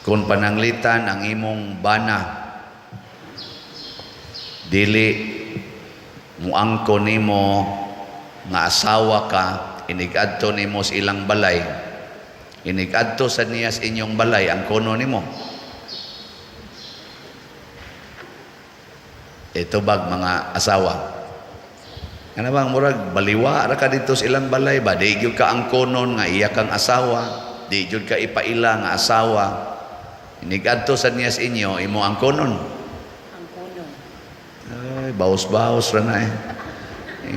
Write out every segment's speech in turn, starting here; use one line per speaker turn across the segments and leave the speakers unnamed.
Kung pananglitan ang imong bana dili muangko nimo nga asawa ka, inigadto nimo sa ilang balay, inigadto sa niya sa inyong balay, ang kono nimo. Ito bag mga asawa. Ano bang murag baliwa ra ka dito sa ilang balay ba? Di gyud ka ang konon nga iya kang asawa, di gyud ka ipaila nga asawa. Inigadto sa niya sa inyo, imo ang konon.
Ang kuno.
Ay, baos-baos ra na eh.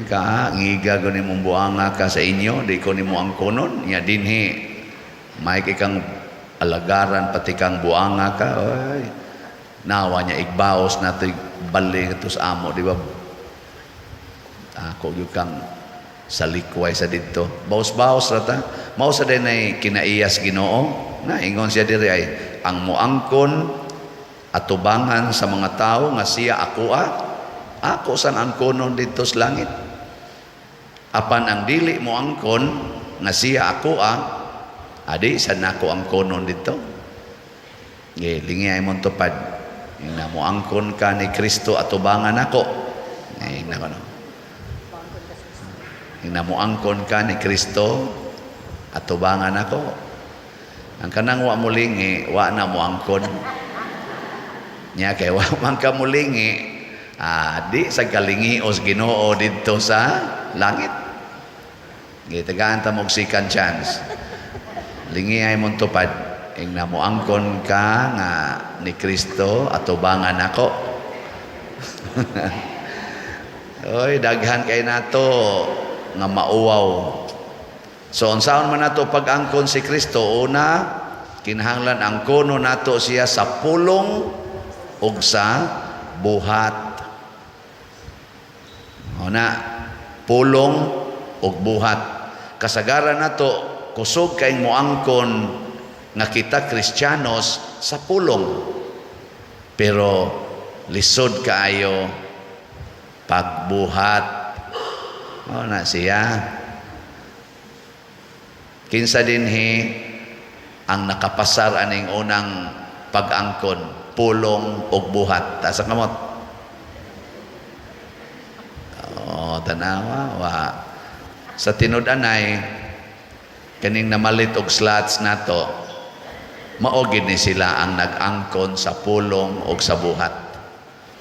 Ika, ngiga ko nimong buanga ka sa inyo, di ko nimo ang konon. Nya dinhi, may kang alagaran pati kang buanga ka. Ay, nawa niya igbaos na ito'y bali ito sa amo, di ba? Ako gyud kang salikway sa didto. Baos-baos ra ta. Mao sa din ay kinaiyas Ginoo. Na ingon siya diri ay ang muangkon atubangan sa mga tao nga siya ako ah. Ako sang angkonon didto sa langit. Apan ang dili mo angkon nga siya ako ah, adi sa nako angkonon didto. Ge lingi ay mong tupad. Ing mo angkon ka ni Kristo atubangan ako. Ing na kono.
Bangkon ka sa
Ing namuangkon ka ni Kristo atubangan ako. Ang kanang wa mulingi, wa na muangkon. Nya kay wa man ka mulingi, ah, di sa kalingios Ginoo didto sa langit. Gitagaan ta mo og second chance. Lingi ay mong tupad. Ing namuangkon ka nga ni Kristo atubangan ako. Oy, daghan kay nato nga mauwaw. So unsaon man nato pag-angkon si Kristo? Una, kinahanglan angkono nato siya sa pulong ug sa buhat. Una, pulong ug buhat. Kasagaran nato kusog kay moangkon nga kita Kristiyanos sa pulong. Pero lisod kaayo pagbuhat. O na siya. Kinsa dinhi ang nakapasar aning unang pag-angkon, pulong ug buhat? Taas ang kamot. Oh, tanawa wa. Sa tinud-anay kaning namalit og slots nato, mao gid ni sila ang nag-angkon sa pulong ug sa buhat.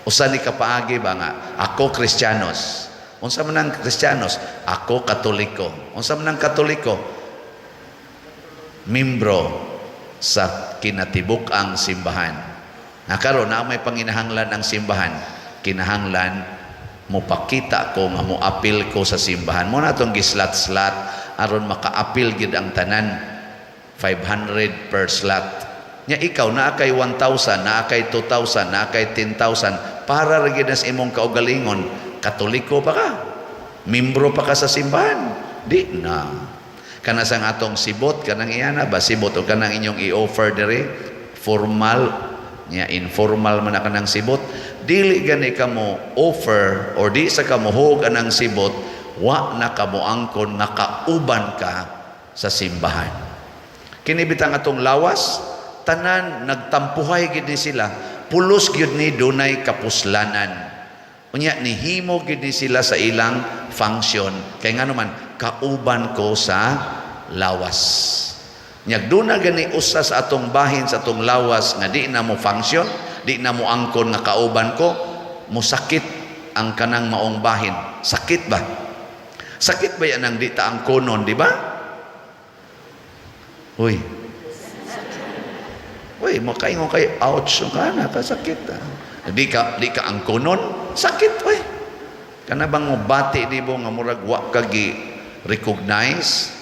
Usa ni kapaagi ba nga ako Kristiyanos. Unsa man ang Kristiyanos? Ako Katoliko. Unsa man ang Katoliko? Membro sa kinatibuk-ang simbahan. Na karon na may panginahanglan ang simbahan, kinahanglan mopakita ko nga moapil ko sa simbahan. Mo na atong gislat-slat aron makaapil gid ang tanan, 500 per slot. Nya ikaw naa kay 1,000, naa kay 2,000, naa kay 10,000 para ra gid sa imong kaugalingon, Katoliko pa ka. Membro pa ka sa simbahan. Di na. Kana sang atong sibot, kanang iyana ba sibot o kanang inyong i-offer diri formal nya informal man na kanang sibot, dili gani ka mo offer or di sa ka mohog anang sibot, wa na ka moangkon nga kauban ka sa simbahan. Kini bitang atong lawas, tanan nagtampuhay gid ni sila, pulos gyud ni dunay kapuslanan. Unya nihimo gid ni sila sa ilang function kay ngano man kauban ko sa lawas. Nyag duna gani usa sa atong bahin sa atong lawas nga di na mo function, di na mo angkon nga kauban ko, musakit ang kanang maong bahin. Sakit ba? Sakit ba yan ang di ta angkonon, di ba? Uy. Uy, makaingon kay ouch ka na kasakit. Ah. Di ka angkonon, sakit uy. Kana bang mobati di mo nga murag wa ka gi recognize?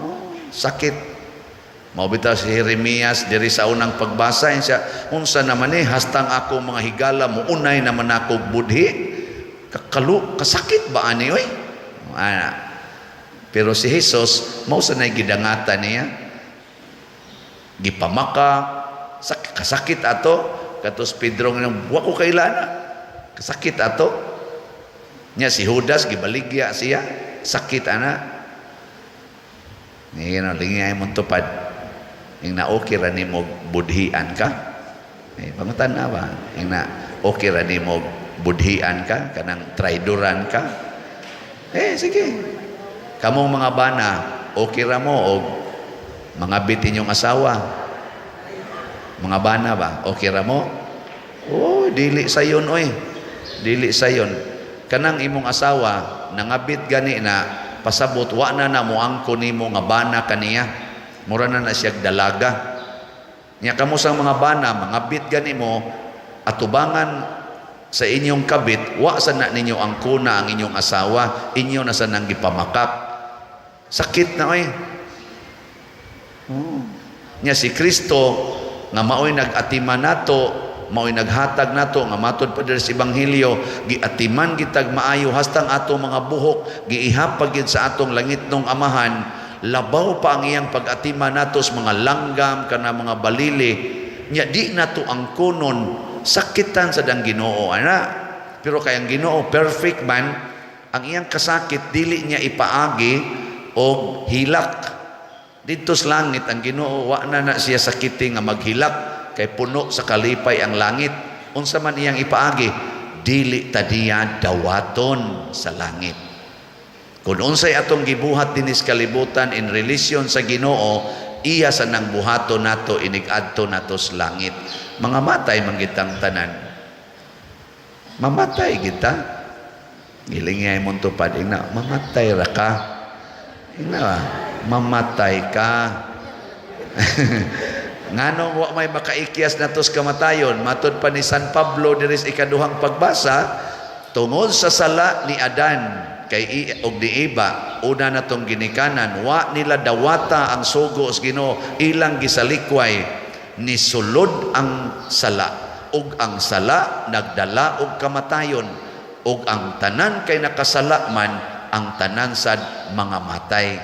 Oh, sakit. Mao bitaw si Jeremias diri sa unang pagbasa siya, unsa naman eh hastang ako mga higala muunay naman ako budhi, kakalu kasakit ba ani oy? Ana. Pero si Jesus mao sa nay gidangatan niya, gipamaka kasakit ato katos Pedro nga wa ko kailana, kasakit ato nya. Si Judas gibaligya siya, sakit ana. Ngayon, lingi ay mong tupad. Ingna, okay ra nimo budhian ka? Eh, pangutan na ba? Ingna, okay ra nimo budhian ka, kanang traidoran ka? Eh, sige. Kamong mga bana, okay ra mo og mga bitin yung asawa? Mga bana ba? Okay ra mo? Oh, dili sayon oy. Dili sayon. Kanang imong asawa nangabit gani na, pasabot wa na na moangko nimo nga bana kaniya. Mura na na siya dalaga. Nya kamo sa mga bana, mangabit gani mo, atubangan sa inyong kabit, wa sa na ninyo angkona ang inyong asawa, inyo na sa nang gipamakak. Sakit na oy. Oh. Nya si Kristo nga maoy nag-atiman nato, maoy naghatag nato nga matod pa diri sa Ebanghelyo, giatiman gitag maayo hastang ato mga buhok giihapag gid sa atong langitnong Amahan. Labaw pa ang iyang pag-atiman nato sa mga langgam kana mga balili. Nya di nato ang kunon, sakitan sa dang Ginoo ana. Pero kay ang Ginoo perfect man, ang iyang kasakit dili niya ipaagi og hilak. Didto sa langit, ang Ginoo wa na na siya sakiti nga maghilak kay puno sa kalipay ang langit. Unsa man iyang ipaagi? Dili ta diya dawaton sa langit. Kung unsay atong gibuhat dinis kalibutan in relation sa Ginoo, iya sa nang buhaton nato inig-adto nato sa langit. Mga matay man gitang tanan. Mamatay kita. Giling imong tupad, ingna, mamatay ra ka. Ingna, mamatay ka. Nganong wa may makaikyas nato sa kamatayon? Matod pa ni San Pablo diri sa ikaduhang pagbasa, tungod sa sala ni Adan kay og ni Eva, una natong ginikanan, wa nila dawata ang sugo sa Ginoo, ilang gisalikway, nisulod ang sala, ug ang sala nagdala og kamatayon, ug ang tanan kay nakasala man, ang tanan sad mga matay.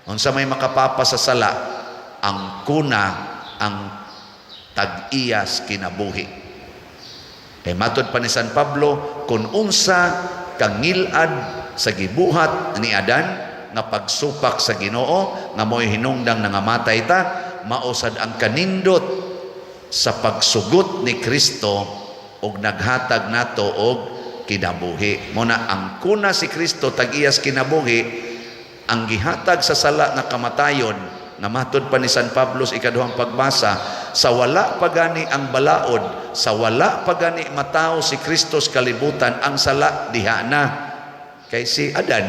Unsa may makapapa sa sala? Ang kuna ang tag-iyas kinabuhi. Kay matod pa ni San Pablo, kung unsa kangilad sa gibuhat ni Adan nga pagsupak sa Ginoo nga mo'y hinungdang nangamatay ta, mausad ang kanindot sa pagsugot ni Kristo og naghatag nato og kinabuhi. Mo na ang kuna si Kristo tag-iyas kinabuhi, ang gihatag sa sala nga kamatayon, nga matod pa ni San Pablo sa ikaduhang pagbasa, sa wala pa gani ang balaod, sa wala pa gani matawo si Kristo sa kalibutan, ang sala diha na. Kay si Adan,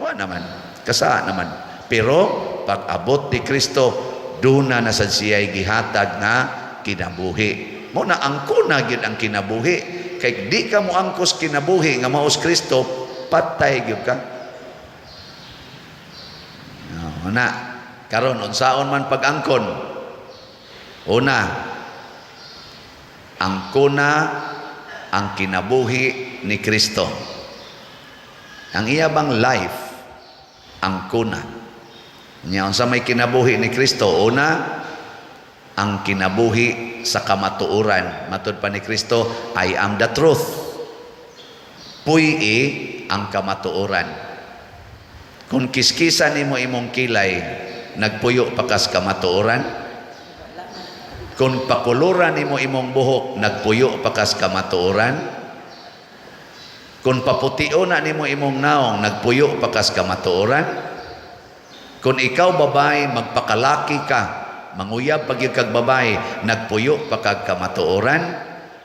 wa naman, kasaa naman. Pero pag abot ni Kristo, duna na sad siya'y gihatag nga kinabuhi. Mo na ang kuna gyud ang kinabuhi. Kay di ka mo angkos kinabuhi nga maos Kristo, patay gyud ka. No, na karon, unsaon man pag-angkon? Una, ang kuna ang kinabuhi ni Kristo. Ang iya bang life ang kuna. Nya unsa may kinabuhi ni Kristo? Una, ang kinabuhi sa kamatuoran. Matod pa ni Kristo, "I am the truth." Puy-i ang kamatuoran. Kung kiskisan nimo imong kilay, nagpuyo pa kas kamatuoran? Kung pakuluran nimo imong buhok, nagpuyo pa kas kamatuoran? Kung paputio na nimo imong naong, nagpuyo pa kas kamatuoran? Kung ikaw babae, magpakalaki ka, manguyab pag kag babae, nagpuyo pa kag kamatuoran?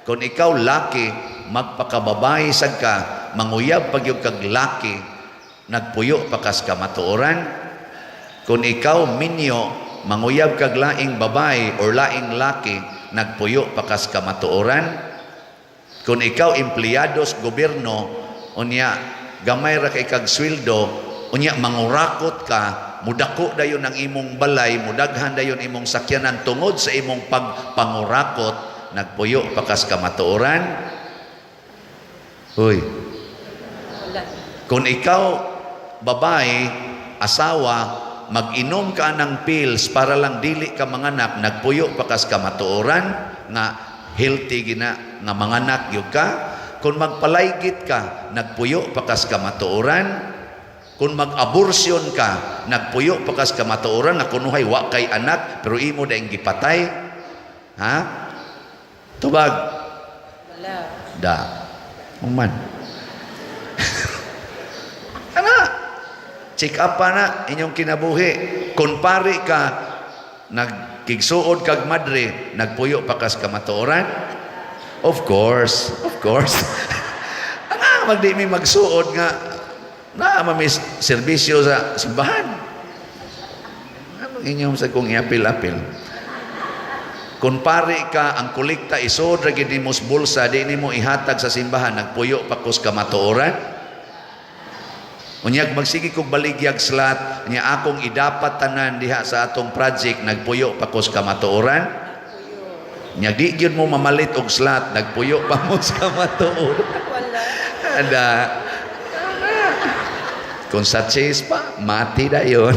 Kung ikaw laki, magpakababae sad ka, manguyab pag kag laki, nagpuyo pa kas kamatuoran? Kung ikaw minyo, manguyab kag laing babae or laing laki, nagpuyo pa kas kamatuoran? Kung ikaw empleyado sa gobyerno, unya gamay ra kay kag sweldo, unya mangurakot ka, mudako dayon ang imong balay, mudaghan dayon imong sakyanan tungod sa imong pagpangurakot, nagpuyo pa kas kamatuoran? Uy,
Wala.
kung ikaw babae, asawa, mag-inom ka ng pills para lang dili ka manganak, nagpuyo pa kas kamatuoran nga healthy gina nga manganak gyud ka? Kung magpalaygit ka, nagpuyo pa kas kamatuoran? Kung mag-abortion ka, nagpuyo pa kas kamatuoran nga kunuhay wa kay anak pero imo dayong gipatay? Ha? Tubag.
Wala.
Da. Uman. Ana. Check up pa na inyong kinabuhi. Kung pari ka, nagkigsuod kag madre, nagpuyo pa kas kamatuoran? Of course. Of course. Ana, magdi mi magsuod nga naa mami serbisyo sa simbahan. Anong inyong sa kong iapil-apil? Kung pari ka, ang kolekta isod ra gid nimo sa bulsa, di nimo ihatag sa simbahan, nagpuyo pa kus kamatuoran? Unyag magsige kog baligyag slot, nya akong idapat tanan diha sa atong project, nagpuyo pa kus kamatuoran?
Puyo.
Nya di gyud mo mamalit og slot, nagpuyo pa mo sa kamatuoran?
Wala.
Ada. Kung sa chase pa, mati dayon.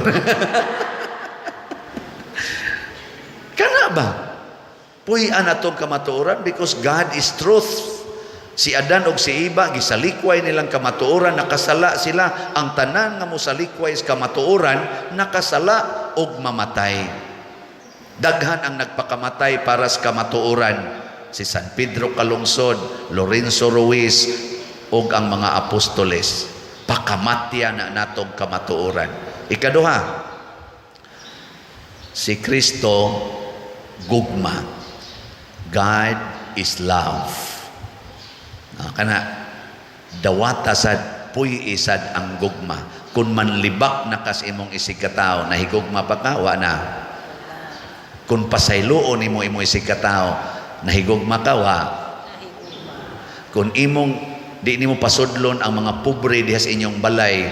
Kana ba? Puy-an atong kamatuoran because God is truth. Si Adan og si Eva gisalikway nilang kamatuoran, nakasala sila. Ang tanan nga mosalikway sa kamatuoran, nakasala og mamatay. Daghan ang nagpakamatay para sa kamatuoran. Si San Pedro Calungsod, Lorenzo Ruiz ug ang mga apostoles. Pakamatya na natong kamatuoran. Ikaduha, si Kristo gugma. God is love. Ah, kana dawata sad, puy sad ang gugma. Kung manlibak na kas imong isigkatao, nahigugma pa ka? Wa na. Kung pasayloon nimo imo isigkatao, nahigugma ka? Wa.
Nahigugma.
Kung imong di nimo pasudlon ang mga pobre diha sa inyong balay,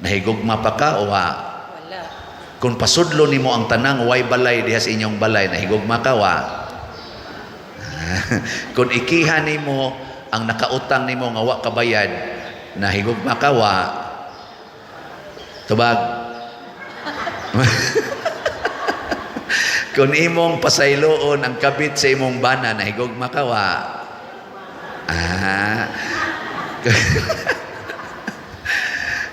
nahigugma pa ka o wa?
Wala.
Kung pasudlon nimo ang tanang way balay diha sa inyong balay, nahigugma ka? Wa. Kung ikiha nimo ang nakautang nimo nga wa kabayad, nahigugma ka? Wa. Tubag. Kung imong pasayloon ang kabit sa imong bana, nahigugma ka? Wa. Ah.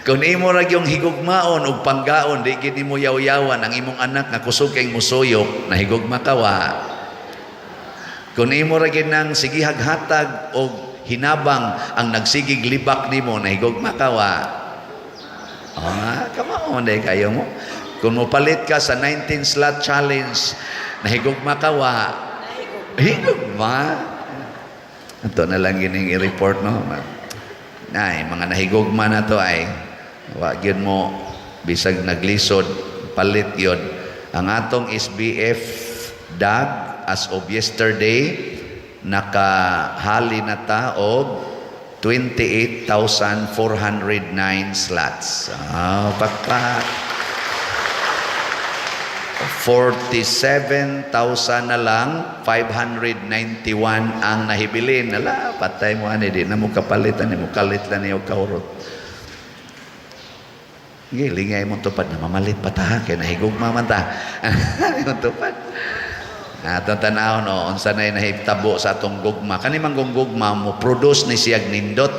Kung imo ra gyung higugmaon og panggaon, di gid nimo yaw-yawan ang imong anak nga kusog kay musuyok, nahigugma ka? Wa. Kung imo ra gyud nang sigihag hatag og hinabang ang nagsigig libak nimo, nahigugma ka? Wa. Ah, kamao man kayo mo. Kung mopalit ka sa 19 slot challenge, nahigugma ka? Wa.
Nahigugma.
Higugma. Ito na lang gining i-report, no. Ay, mga nahigugma na to ay wa gyud mo bisag naglisod palit yun. Ang atong SBF DAG as of yesterday, nakahali na ta og 28,409 slots. Ah, pakpak. 47,000 na lang, 591 ang nahibilin. Ala, patay mo ani, di na mo kapalit ani, mo kalit lang niyo kaurot. Sige, lingay mo tupad na mamalit pa ta, kay nahigugma man ta. Mo tupad. Atong tanaw, no, unsa nay nahitabo sa atong gugma. Kani man gong gugma mo produce ni siyag nindot.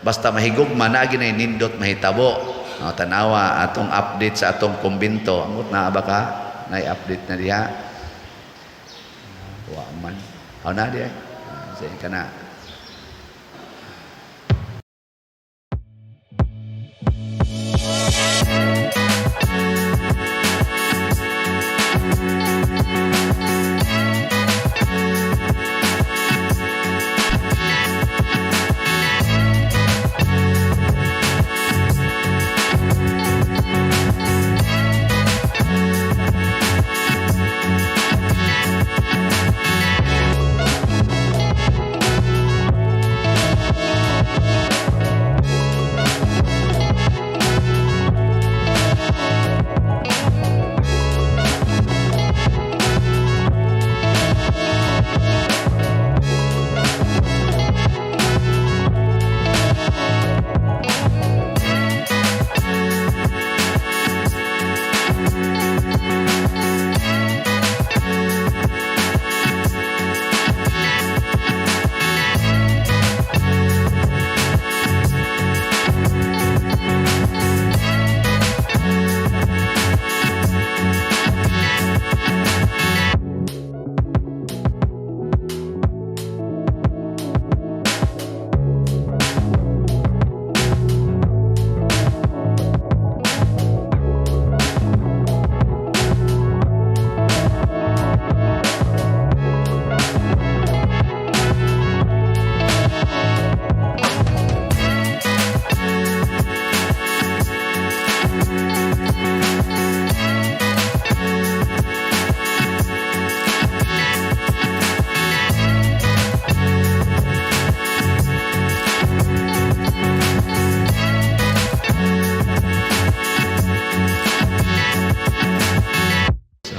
Basta mahigugma na ginay nindot mahitabo. No, tanawa atong update sa atong kumbinto. Amot na ba ka? Nay update na diha. Wa man. Aw na diha. Sige ka na.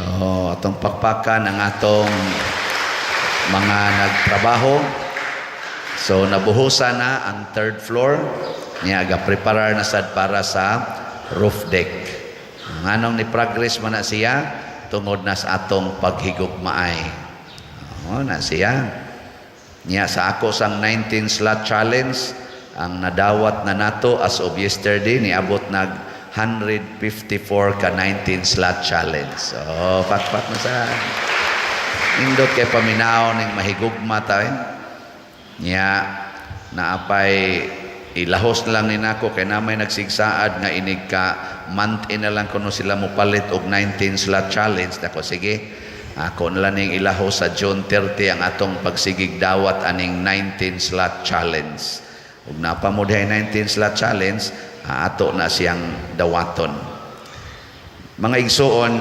Oh, atong pakpakan ang atong mga nagtrabaho. So nabuhusan na ang third floor niya, ga preparar na sad para sa roof deck. Nganong ni progress man na siya? Tungod na sa atong paghigugmaay. Oh, na siya. Niya sa ako sang 19 slot challenge, ang nadawat na nato as of yesterday, niabot nag 154 ka 19 slot challenge. So, pakpak na sa nindot kay paminaw ning mahigugma ta eh. Niya naapay ilahos na lang ni nako kay na may nagsigsaad nga inig ka month in na lang kuno sila mopalit og 19 slot challenge. Dako, sige, ako na lang ning ilahos sa June 30 ang atong pagsigig dawat aning 19 slot challenge. Ug napa mo dihay 19 slot challenge, ato na siyang dawaton. Mga igsuon,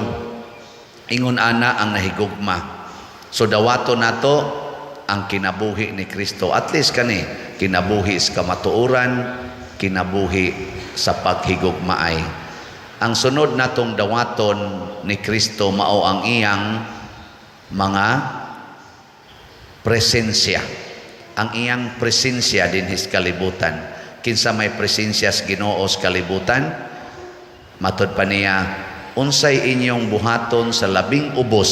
ingon ana ang nahigugma. So dawaton nato ang kinabuhi ni Kristo. At least kani kinabuhi sa kamatuoran, kinabuhi sa paghigugmaay. Ang sunod natong dawaton ni Kristo mao ang iyang mga presensya. Ang iyang presensya dinhi sa kalibutan. Kinsa may presensya sa Ginoo sa kalibutan? Matod pa niya, unsay inyong buhaton sa labing ubos,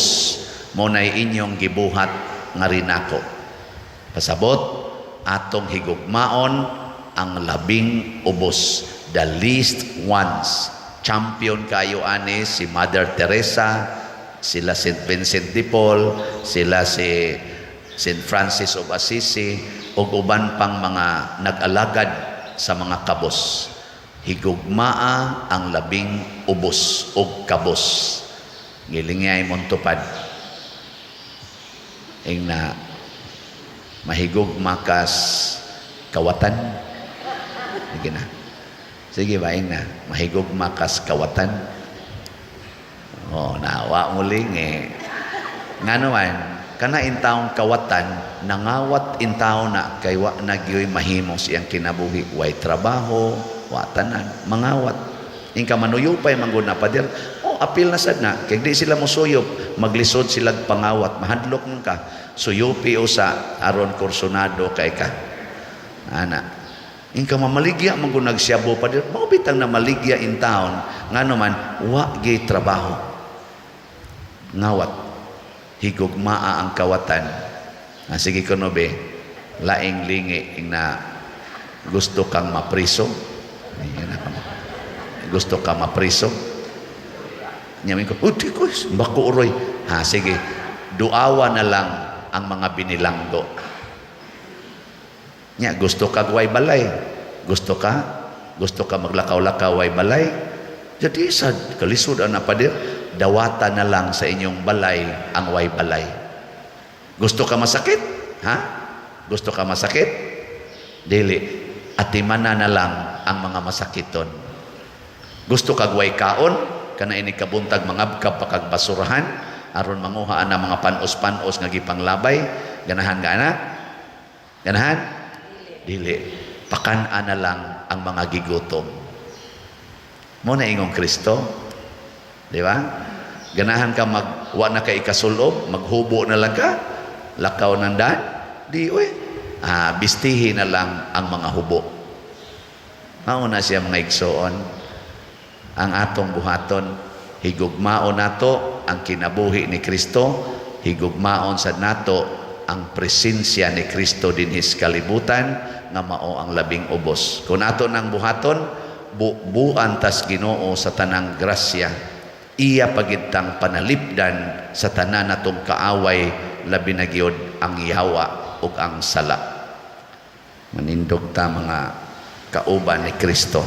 mao nay inyong gibuhat ngari nako. Pasabot, atong higugmaon ang labing ubos, the least ones. Champion kayo ani si Mother Teresa, sila St. Vincent de Paul, sila si St. Francis of Assisi, ug uban pang mga nag-alagad sa mga kabos. Higugmaa ang labing ubos ug kabos. Gilingay mong tupad. Ingna, mahigugma kas kawatan. Sige na. Sige ba, ingna, mahigugma kas kawatan. Oh, nawa mo lingi. Nga naman, kana intawong kawatan, nangawat intaw na kay wa na gyoy mahimo sa iyang kinabuhi. Way trabaho, wa tanan, mangawat. Ingka manuyupay manggod na, pader. Oh, apil na sad na. Kay di sila mosuyop, maglisod sila pangawat, mahadlok man ka. Suyupi usa aron kursunado kay ka. Ana. Ingka mamaligya man gud nagsyabo, pader. Mao bitang na maligya in town, ngano man wa gyud trabaho. Ngawat. Higugmaa ang kawatan. Ah, sige kuno be, laing lingi na gusto kang mapriso. Ayan na ka. Gusto ka mapriso? Nyamin ko, oh, di ko, bako uroy. Ha, sige, duawa na lang ang mga binilanggo. Nya, gusto ka way balay? Gusto ka? Gusto ka maglakaw-lakaw way balay? Jadi sad, kalisod ang napadir, dawata na lang sa inyong balay ang way balay. Gusto ka masakit? Ha? Gusto ka masakit? Dili. Atimana na lang ang mga masakiton. Gusto kag way kaon? Kana ini kabuntag mangabkab pa kag basurahan aron manguha ana mga panos-panos nga gipanglabay. Ganahan ka na? Ganahan? Dili. Pakan-a na lang ang mga gigutom. Mo na ingong Kristo. Di ba? Ganahan ka mag wa na kay ikasulob, maghubo na lang ka, lakaw ng daan? Di uy. Ah, bistihi na lang ang mga hubo. Mao na siya, mga igsoon. Ang atong buhaton, higugmaon nato ang kinabuhi ni Kristo, higugmaon sa nato ang presensya ni Kristo dinhi sa kalibutan nga mao ang labing ubos. Kung ato nang buhaton, bubuan tas Ginoo sa tanang grasya. Iya pagitang panalipdan sa tanan natong kaaway, labi na gyud ang yawa ug ang sala. Manindog ta, mga kauban ni Kristo.